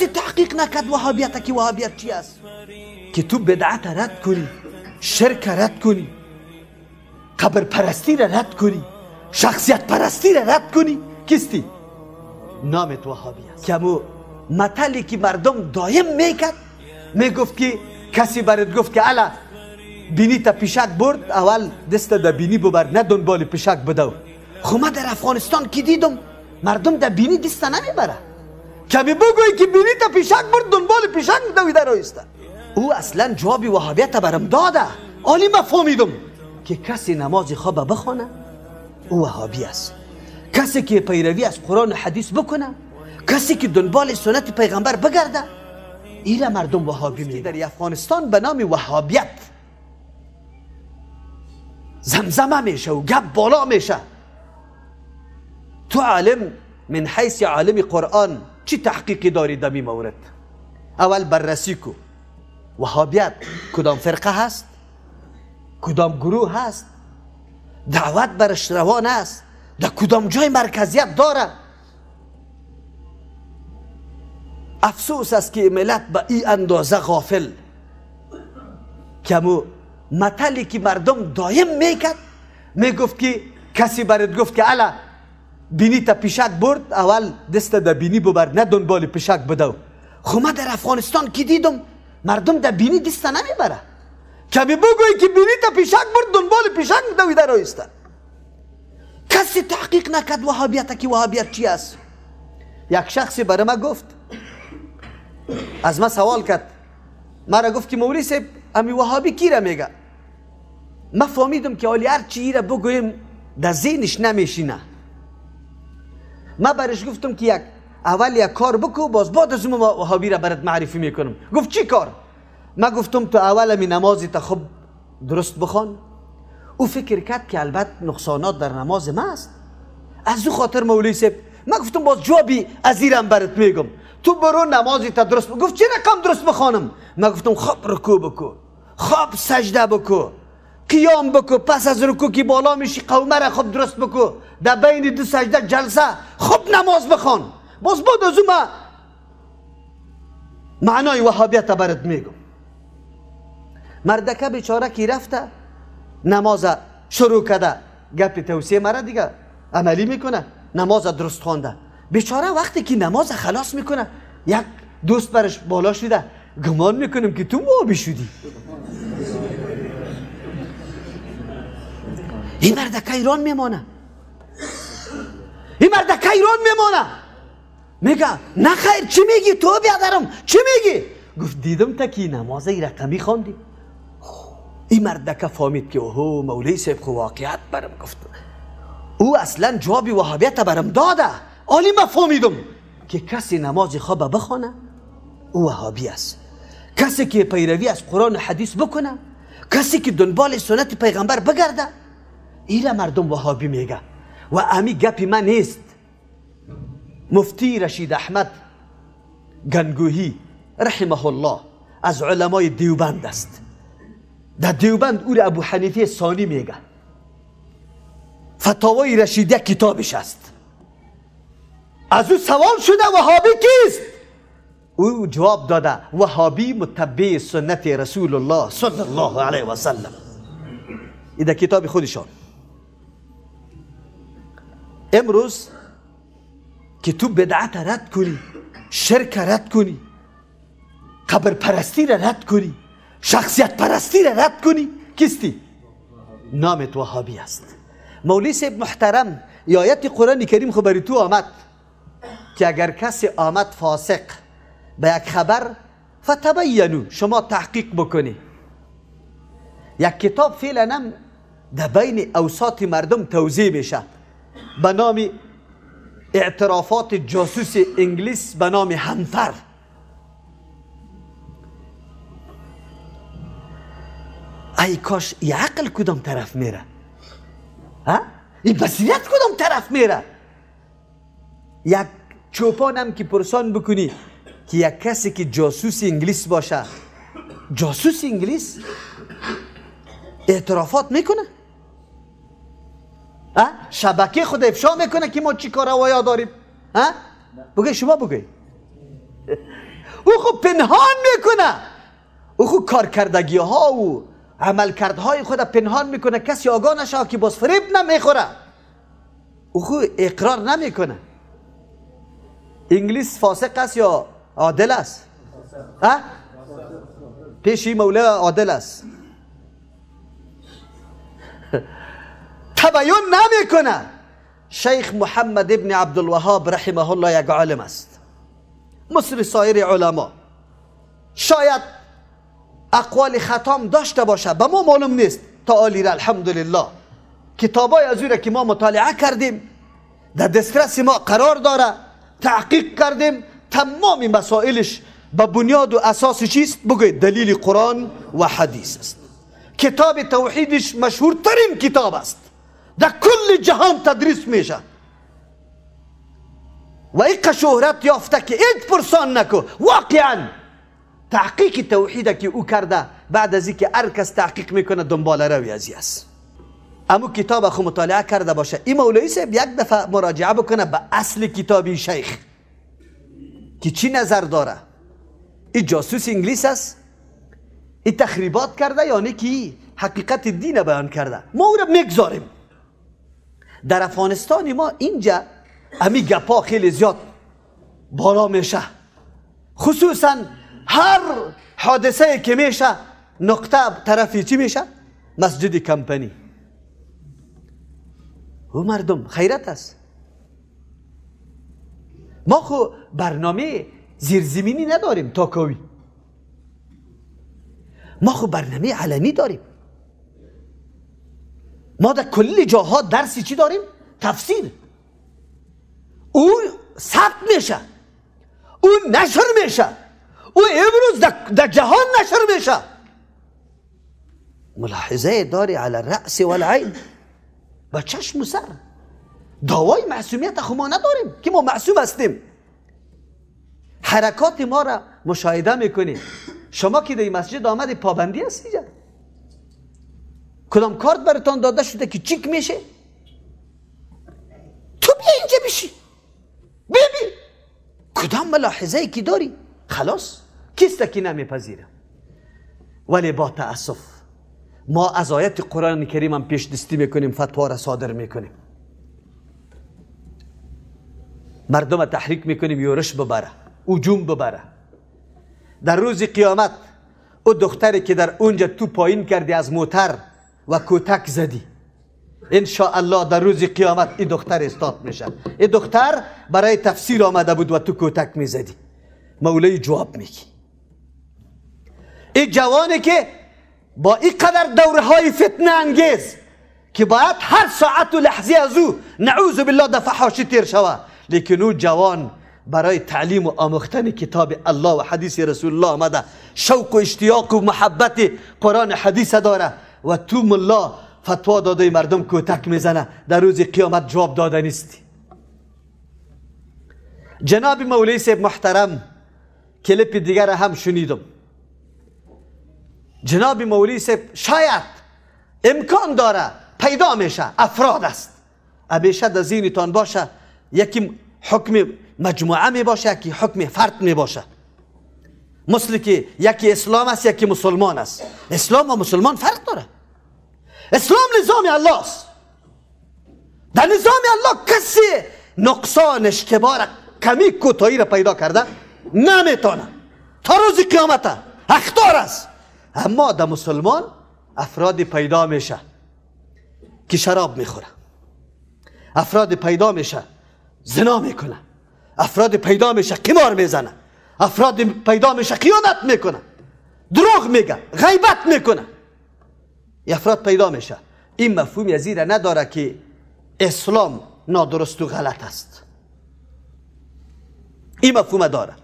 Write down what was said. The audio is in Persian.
کسی تحقیق نکرد وهابیت که وهابیت چی است، که تو بدعت رد کنی، شرک رد کنی، قبر پرستی را رد کنی، شخصیت پرستی را رد کنی، کیستی؟ نامت وهابی است. که امو متلی که مردم دایم میکرد، میگفت که کسی برات گفت که الا بینی تا پیشک برد، اول دست در بینی ببر، نه دنبال پیشک بدو. خب من در افغانستان که دیدم مردم در بینی دست نمیبره، کمی بگویی که بینی تا پیشک برد، دنبال پیشک بدوی در آیسته. او اصلا جواب وهابیت برم داده. عالی ما فهمیدم که کسی نماز خواب بخوانه او وهابی است، کسی که پیروی از قرآن و حدیث بکنه، کسی که دنبال سنت پیغمبر بگرده، ایره مردم وهابی میگن. در افغانستان به نام وهابیت زمزمه میشه و گپ بالا میشه. تو عالم من حیث عالم قرآن چی تحقیقی داری در این مورد؟ اول بررسی کو وهابیت کدام فرقه هست، کدام گروه هست، دعوت برش روان است، در کدام جای مرکزیت داره. افسوس است که ملت به این اندازه غافل، که امو متلی که مردم دایم میکرد، میگفت که کسی برات گفت که الا بینی تا پیشک برد، اول دست در بینی ببر، نه دنبال پیشک بدو. خب من در افغانستان که دیدم مردم در بینی دست نمیبره، کمی بگویی که بینی تا پیشک برد، دنبال پیشک بدوی در آیسته. کسی تحقیق نکرد وهابیت که وهابیت چی است. یک شخصی برای ما گفت، از ما سوال کرد، مرا گفت که مولوی صاحب امی وهابی کی را میگه؟ ما فهمیدم که حالی هر چی را بگویم در ذهنش نمیشینه. ما برش گفتم که یک اول یک کار بکو، باز بعد از اون وهابی را برات معرفی میکنم. گفت چی کار؟ ما گفتم تو اول امی نمازی تا خوب درست بخوان. او فکر کرد که البته نقصانات در نماز ما است، از او خاطر مولوی صاحب ما گفتم باز جوابی از ایرم برات میگم، تو برو نمازی تا درست. گفت چه رقم درست بخوانم؟ ما گفتم خب رکوع بکو، خب سجده بکو، قیام بکو، پس از رکوع که بالا میشی قومه را خب درست بکو، در بین دو سجده جلسه خب نماز بخوان. باز بعد از ما معنای وهابیت برات میگم. مردکه بیچاره کی رفته نماز شروع کرده، گپ توصیه مرا دیگه عملی میکنه، نماز درست خوانده. بیچاره وقتی که نماز خلاص میکنه، یک دوست برش بالا شده، گمان میکنم که تو وهابی شدی. این مردکه ایران میمانه، این مردکه ایران میمانه، میگه نه خیر چی میگی تو بیادرم، چی میگی؟ گفت دیدم تا که نماز رقمی خواندی. این مردکه فهمید که اوه مولوی صاحب خو واقعیت برم گفت، او اصلا جواب وهابیت برم داده. عالی ما فهمیدم که کسی نماز خواب بخوانه او وهابی است، کسی که پیروی از قرآن و حدیث بکنه، کسی که دنبال سنت پیغمبر بگرده، ایره مردم وهابی میگه. و امی گپی من نیست. مفتی رشید احمد گنگوهی رحمه الله از علمای دیوبند است. در دیوبند او را ابو حنیفه ثانی میگه. فتاوای رشیدیه کتابش است. از او سوال شده وهابی کیست؟ او جواب داده وهابی متبع سنت رسول الله صلی الله علیه و سلم. این در کتاب خودشان. امروز که تو بدعت رد کنی، شرک رد کنی، قبر پرستی را رد کنی، شخصیت پرستی را رد کنی، کیستی؟ نامت وهابی است. مولوی صاحب محترم، آیت قرآن کریم خو بری تو آمد که اگر کسی آمد فاسق به یک خبر، فتبینو، شما تحقیق بکنی. یک کتاب فعلا هم در بین اوساط مردم توزیع میشه به نام اعترافات جاسوس انگلیس به نام همفر. ای کاش ای عقل کدام طرف میره، ها؟ این بصیرت کدام طرف میره؟ یک چوپانم که پرسان بکنی که یک کسی که جاسوس انگلیس باشه، جاسوس انگلیس اعترافات میکنه، شبکه خود افشا میکنه که ما چی کار وایا داریم. ها؟ بگی شما بگی. او خو پنهان میکنه، او خو کارکردگی ها و عملکردهای خود پنهان میکنه، کسی آگاه نشه که باز فریب نمیخوره. او خو اقرار نمیکنه. انگلیس فاسق است یا عادل است؟ ها؟ پیشی مولا عادل است. تبیین نمیکنه. شیخ محمد ابن عبدالوهاب رحمه الله یک عالم است، مثل سایر علما. شاید اقوال ختام داشته باشه، به ما معلوم نیست تا آلی را. الحمدلله کتابای از او را که ما مطالعه کردیم در دسترس ما قرار داره، تحقیق کردیم، تمام مسائلش به بنیاد و اساس چیست؟ بگوید دلیل قرآن و حدیث است. کتاب توحیدش مشهورترین کتاب است، در کل جهان تدریس میشه و ایقه شهرت یافته که هیچ پرسان نکو. واقعا تحقیق توحید که او کرده، بعد از اینکه هر کس تحقیق میکنه دنبال روی ازی است. امو کتاب خو مطالعه کرده باشه، این مولوی صاحب یک دفعه مراجعه بکنه به اصل کتابی شیخ که چی نظر داره. این جاسوس انگلیس است، این تخریبات کرده یا نه که حقیقت دین بیان کرده. ما او را میگذاریم. در افغانستان ما اینجا امی گپا خیلی زیاد بالا میشه، خصوصا هر حادثه که میشه نقطه طرفی چی میشه؟ مسجد کمپنی. او مردم خیرت است. ما خو برنامه زیرزمینی نداریم تاکاوی، ما خو برنامه علنی داریم. ما در کل جاها درسی چی داریم؟ تفسیر. او ثبت میشه، او نشر میشه، او امروز در جهان نشر میشه. ملاحظه داری علی الرأس والعین، با چشم و سر. دعوای معصومیت خو ما نداریم که ما معصوم هستیم. حرکات ما را مشاهده میکنید. شما که در مسجد آمد پابندی هست اینجا، کدام کارت براتان داده شده که چیک میشه؟ تو بیا اینجا بشی ببین کدام ملاحظه که داری. خلاص کیست که نمیپذیره. ولی با تاسف ما از آیت قرآن کریم هم پیش دستی میکنیم، فتوا را صادر میکنیم، مردم تحریک میکنیم یورش ببره، هجوم ببره. در روز قیامت او دختری که در اونجا تو پایین کردی از موتر و کتک زدی، ان شاء الله در روز قیامت این دختر استاد میشه. این دختر برای تفسیر آمده بود و تو کتک میزدی. مولای جواب میگی. این جوانی که با این قدر دوره های فتنه انگیز که باید هر ساعت و لحظه از او نعوذ بالله در فحاشی تیر شوه، لیکن او جوان برای تعلیم و آموختن کتاب الله و حدیث رسول الله آمده، شوق و اشتیاق و محبت قرآن حدیث داره و تو ملا فتوا داده مردم کتک میزنه، در روز قیامت جواب داده نیستی. جناب مولوی صاحب محترم کلیپ دیگر هم شنیدم. جناب مولوی صاحب شاید امکان داره پیدا میشه افراد است، همیشه در ذهنتان باشه یکی حکم مجموعه می باشه، یکی حکم فرد می باشه. مثل که یکی اسلام است یکی مسلمان است. اسلام و مسلمان فرق داره. اسلام نظام الله است. در نظام الله کسی نقصان اشتباه کمی کوتاهی را پیدا کرده نمیتونه تا روز قیامت اخطار است. اما در مسلمان افراد پیدا میشه که شراب میخوره، افراد پیدا میشه زنا میکنه، افراد پیدا میشه قمار میزنه، افراد پیدا میشه خیانت میکنه، دروغ میگه، غیبت میکنه. افراد پیدا میشه. این مفهوم از این نداره که اسلام نادرست و غلط است. این مفهوم داره.